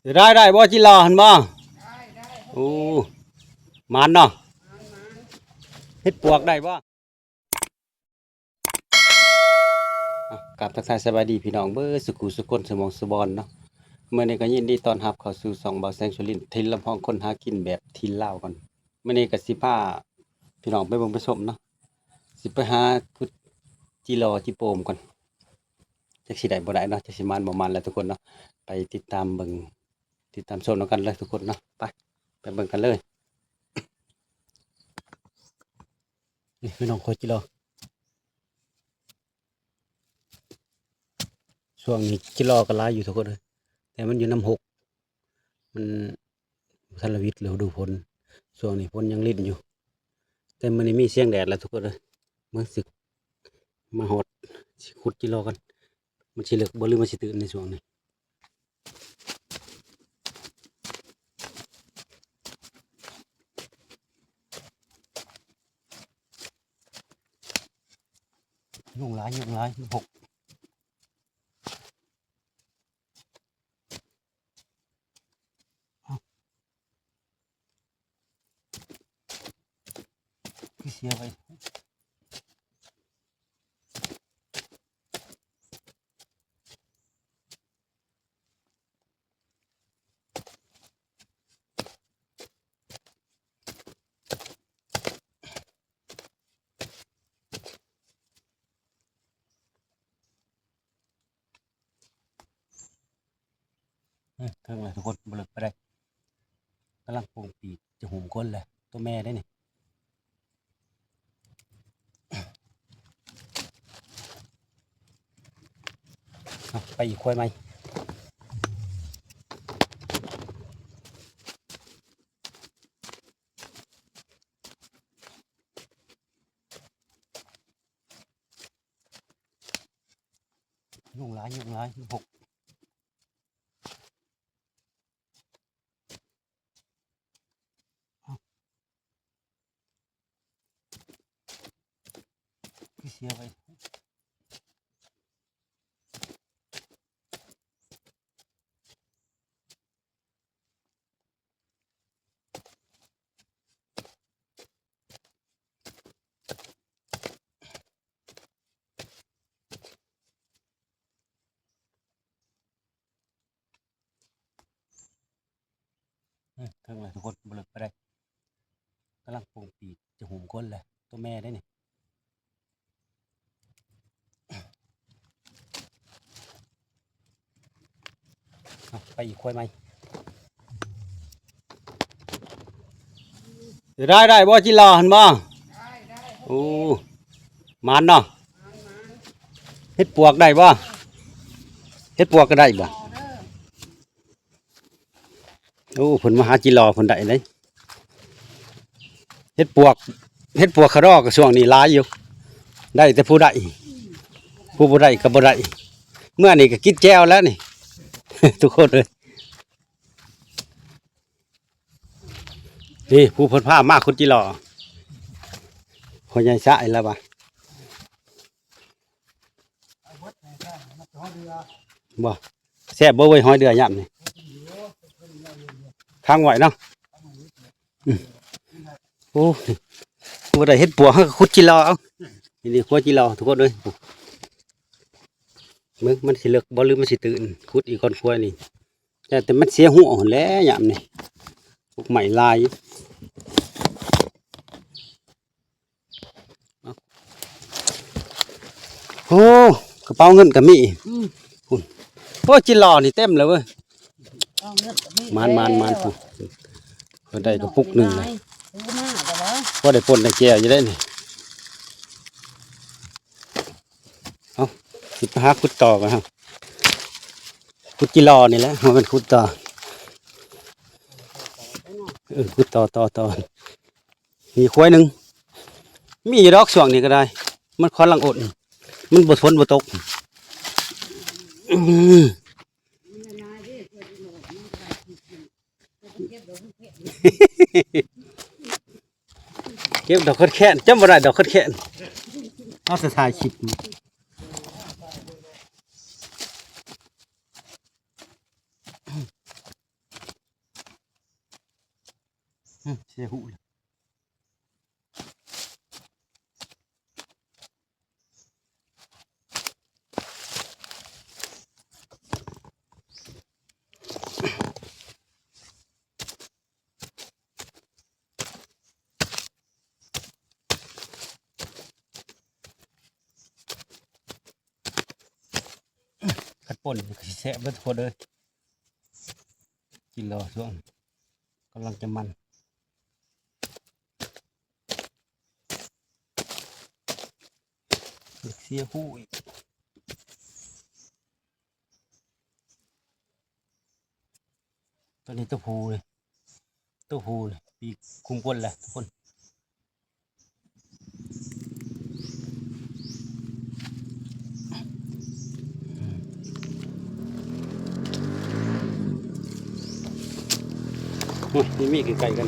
ໄດ້ ໄດ້ບໍ່ ຈິລໍຫັ້ນບໍ່? ໂອ້ ໝານເນາະ. ເຮັດປວກໄດ້ບໍ່? ອ່ະ ກາບທັກທາຍສະບາຍດີພີ່ນ້ອງເບິດສຸຂູສຸຄົນ ສະໝອງສະບອນເນາະ. ມື້ນີ້ກໍຍິນດີຕ້ອນຮັບເຂົ້າສູ່ຊ່ອງບ່າວແສງສຸລິນ ຖິ່ນລຳພອງຄົນຫາກິນແບບຖິ່ນລາວກັນ. ມື້ນີ້ກໍຊິພາພີ່ນ້ອງໄປເບິ່ງໄປຊົມເນາະ. ຊິໄປຫາຂຸດຈິລໍຈິໂປມກ່ອນ. ຈັກຊິໄດ້ບໍ່ໄດ້ເນາະ, ຈັກຊິໝານບໍ່ໝານແຫຼະທຸກຄົນເນາະ. ໄປຕິດຕາມເບິ່ງ ຕິດຕາມຊົມນຳກັນເລີຍທຸກຄົນເນາະ. ໄປ ໄປເບິ່ງກັນເລີຍ. ນີ້ພີ່ນ້ອງ ຂົວຈິລໍ. ຊ່ວງນີ້ຈິລໍກໍຫຼາຍຢູ່ທຸກຄົນເອີຍ, ແຕ່ມັນຢູ່ນຳຮົກ ມັນບໍ່ທັນລະວິດລະດູຝົນ. ຊ່ວງນີ້ຝົນຍັງລິນຢູ່, ແຕ່ມື້ນີ້ມີສຽງແດດແລ້ວທຸກຄົນເອີຍ. ເບິ່ງ ຊິມາຮອດ ຊິຂຸດຈິລໍກັນ. ມັນຊິເລິກບໍ່ ຫຼືມັນຊິຕື້ນໃນຊ່ວງນີ້? ຍຸງຫຼາຍ ຍຸງຫຼາຍ ຍຸງຫົກ. ຄືເສຍໄປ. ເອີ ເຖິງແລ້ວທຸກຄົນ ບໍ່ເລິກປານໃດ. ກຳລັງປົງປີກຈະຫຸ້ມຄົນແຫຼະ ໂຕແມ່ເດ້ນີ້. ເອົາ ໄປອີກຄວາຍໃໝ່. ຍຸງຫຼາຍ ຍຸງຫຼາຍ ຍຸງຫົກ. ຄືເສຍໄປ. ເອີ ເຖິງແລ້ວທຸກຄົນ ບໍ່ເລິກປານໃດ. ກຳລັງປົງປີກຈະຫຸ້ມຄົນແຫຼະ ໂຕແມ່ເດ້ນີ້. ເອົາ ໄປອີກຄວາຍໃໝ່. ໄດ້ ໄດ້ບໍ່ ຈິລໍຫັ້ນບໍ່? ໂອ້ ໝານເນາະ. ເຮັດປວກໄດ້ບໍ່? ເຮັດປວກກໍໄດ້ບໍ່? ໂອ້ ເພິ່ນມາຫາຈິລໍເພິ່ນໄດ້ເດ້. ເຮັດປວກ ເຮັດປວກຂະດໍກໍຊ່ວງນີ້ຫຼາຍຢູ່ ໄດ້ແຕ່ຜູ້ໄດ້ ຜູ້ບໍ່ໄດ້ກໍບໍ່ໄດ້. ເມື່ອນີ້ກໍກິນແຈ່ວແລ້ວນີ້ ທຸກຄົນເອີຍ. ນີ້ຜູ້ເພິ່ນພາມາຂຸດຈິລໍ ພໍ່ໃຫຍ່ຊາຍລະວ່າ ບໍ່ ແຊບບໍ່ເວີ້ຍ ຫອຍເດືອຍາມນີ້ ຄ້າງໄວ້ເນາະ. ອືມ ໂອ້ ບໍ່ໄດ້ເຮັດປວກ ເຮົາກໍຂຸດຈິລໍເອົາ. ນີ້ ຂົວຈິລໍທຸກຄົນເອີຍ ເບິ່ງມັນຊິເລິກບໍ່ ຫຼືມັນຊິຕື້ນ. ຂຸດອີກກ່ອນ ຂົວນີ້ ແຕ່ ແຕ່ມັນເສຍຫົວຫັ້ນແຫຼະຍາມນີ້ ພົກໄມ້ຫຼາຍ. ໂອ້ ກະເປົາເງິນກໍມີ. ອືມ ພຸ້ນ ໂອ້ ຈິລໍນີ້ເຕັມແລ້ວເວີ້ຍ. ເອົາເງິນກໍມີ ໝານ ໝານ ໝານ. ແລ້ວ ພຸ້ນ ເພິ່ນໄດ້ກະປຸກໜຶ່ງເລີຍ ພໍໄດ້ປົ່ນໄດ້ແຈ່ວຢູ່ເດ້ນີ້. ເອົາ ຊິໄປຫາຂຸດຕໍ່ກັນເຮົາ ຂຸດຈິລໍນີ້ແຫຼະ ບໍ່ແມ່ນຂຸດຕໍ່. ເອີ ຂຸດຕໍ່ ຕໍ່ ຕໍ່. ມີຄວາຍໜຶ່ງ ມີຢູ່ດອກ ຊ່ວງນີ້ກໍໄດ້ ມັນກຳລັງອົນ ມັນບໍ່ ຝົນບໍ່ຕົກ. ອືມ ເກັບດອກແຄນໆ ຈຳບໍ່ໄດ້ດອກແຄນໆ ເອົາແຕ່ຖ່າຍຄລິບ. ອືມ ເສຍຫູແລ້ວ. ຄັນປົ່ນກໍຊິແຊບເດີທຸກຄົນເອີຍ ກິນແລ້ວຊ່ວງກຳລັງຈະມັນ. ເສຍຫູອີກ. ຕອນນີ້ຕົວຜູ້ເລີຍ ຕົວຜູ້ນີ້ປີກຄຸມກົ້ນແລ້ວທຸກຄົນ. ໂອ້ຍ ມີ ມີໃກ້ໆກັນ.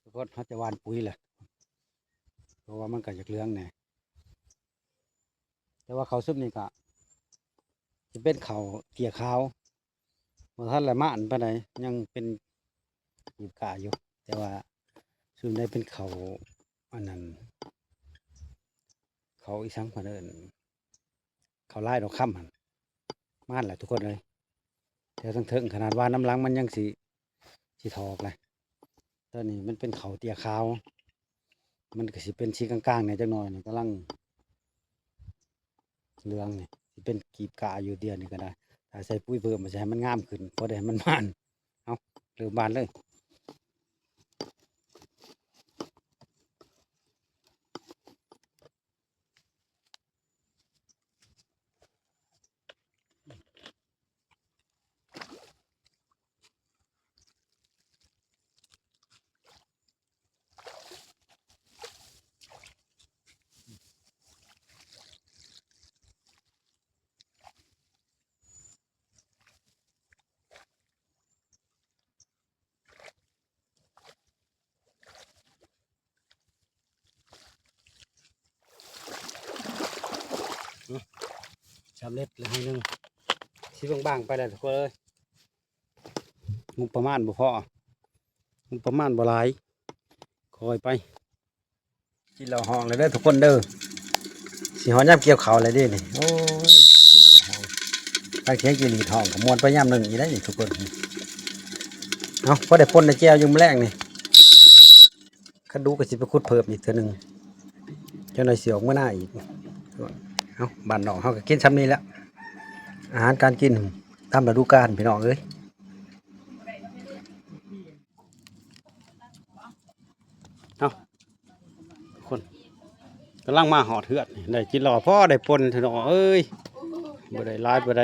ທຸກຄົນ ເຮົາຈະຫວ່ານປຸ໋ຍແຫຼະ ເພາະວ່າມັນກໍຢາກເຫຼືອງແດ່. ແຕ່ວ່າເຂົ້າຊຸມນີ້ກໍຊິເປັນເຂົ້າເຕ້ຍຂາວ ບໍ່ທັນລະໝານປານໃດ ຍັງເປັນກີບກ້າຢູ່. ແຕ່ວ່າຊຸມໃດເປັນເຂົ້າ ອັນນັ້ນ ເຂົ້າອີ່ສັງເພິ່ນເອີ້ນ ເຂົ້າລາຍດອກຄຳຫັ້ນ ໝານແຫຼະທຸກຄົນເອີຍ. ແຖວທາງເທິງຂະໜາດວ່ານນຳຫຼັງມັນຍັງຊິ ຊິຖອກເລີຍ. ຕອນນີ້ມັນເປັນເຂົ້າເຕ້ຍຂາວ ມັນກໍຊິເປັນສີກາງໆແດ່ຈັກໜ້ອຍນີ້ ກຳລັງເຫຼືອງນີ້ ຊິເປັນກີບກ້າຢູ່ດຽວນີ້ກໍໄດ້. ຖ້າໃສ່ປຸ໋ຍເພີ່ມມັນຊິໃຫ້ມັນງາມຂຶ້ນ ພໍໄດ້ໃຫ້ມັນໝານ. ເອົາ ເລີ່ມຫວ່ານເລີຍ. ສຳເລັດແລ້ວໃຫ້ໜຶ່ງ ຊິບາງໆໄປແລ້ວທຸກຄົນເອີຍ. ງົບປະມານບໍ່ພໍ ງົບປະມານບໍ່ຫຼາຍ ຄ່ອຍໄປ. ກິນແລ້ວຮ້ອງແລ້ວເດີທຸກຄົນເດີ ຊິຮອດຍາມກ່ຽວເຂົ້າແລ້ວເດ້ນີ້. ໂອ້ຍ ຟັງສຽງຈີ່ຫຼີດຮ້ອງກໍມ່ວນໄປຍາມໜຶ່ງອີກແລ້ວນີ້ທຸກຄົນ. ເອົາ ພໍໄດ້ປົ່ນໄດ້ແຈ່ວຢູ່ມື້ແລງນີ້ ຄັນດຸກໍຊິໄປຂຸດເພີ່ມອີກເທື່ອໜຶ່ງ ຈັກໜ່ອຍຊິອອກມາໜ້າອີກ. ເອົາ ບ້ານນອກເຮົາກໍກິນຊ່ຳນີ້ແຫຼະ ອາຫານການກິນຕາມລະດູການ ພີ່ນ້ອງເອີຍ. ເອົາ ຄົນກຳລັງມາຮອດເຮືອນ ໄດ້ກິນແລ້ວພໍໄດ້ປົ່ນເທື່ອນ້ອງເອີຍ ບໍ່ໄດ້ຫຼາຍປານໃດ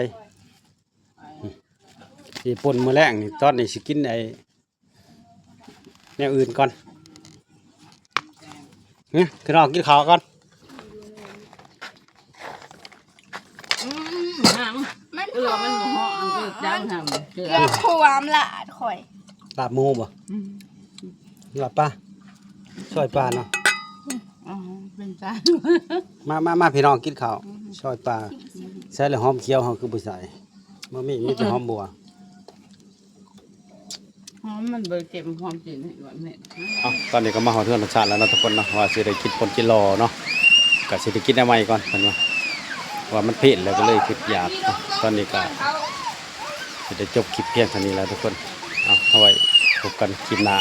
ຊິປົ່ນມື້ແລງນີ້. ຕອນນີ້ຊິກິນໄອ້ແນວອື່ນກ່ອນ ນີ້ຄືນ້ອງກິນເຂົ້າກ່ອນ. ອືມ ຫາງ ມັນ ເອີ ມັນບໍ່ເຫາະ ມັນກໍຈັງຫາງ ເກືອບຖ້ວມລາດຂ້ອຍ. ລາບໝູບໍ່? ອືມ ລາບປາ ຊອຍປາເນາະ. ອໍ ເປັນຕາ ມາ ມາ ມາ ພີ່ນ້ອງກິນເຂົ້າ ອືມ ຊອຍປາ. ໃສ່ແລ້ວຫອມຂຽວເຮົາຄືບໍ່ໃສ່? ບໍ່ມີ ມີແຕ່ຫອມບົວ. ຫອມມັນບໍ່ເຕັມ ຫອມຈີນໃຫ້ດ້ວຍແມ່. ເອົ້າ ຕອນນີ້ກໍມາຮອດເຮືອນນ້ອງຊາດແລ້ວເນາະທຸກຄົນເນາະ ວ່າຊິໄດ້ກິນປົ່ນຈິ່ລໍເນາະ ກໍຊິໄດ້ກິນແນວໃໝ່ກ່ອນເພິ່ນວ່າ ວ່າມັນເພນແລ້ວກໍເລີຍຄິດຢາກ. ຕອນນີ້ກໍຊິໄດ້ຈົບຄລິບພຽງເທົ່ານີ້ແຫຼະທຸກຄົນ. ເອົາ ເອົາໄວ້ພົບກັນຄລິບໜ້າ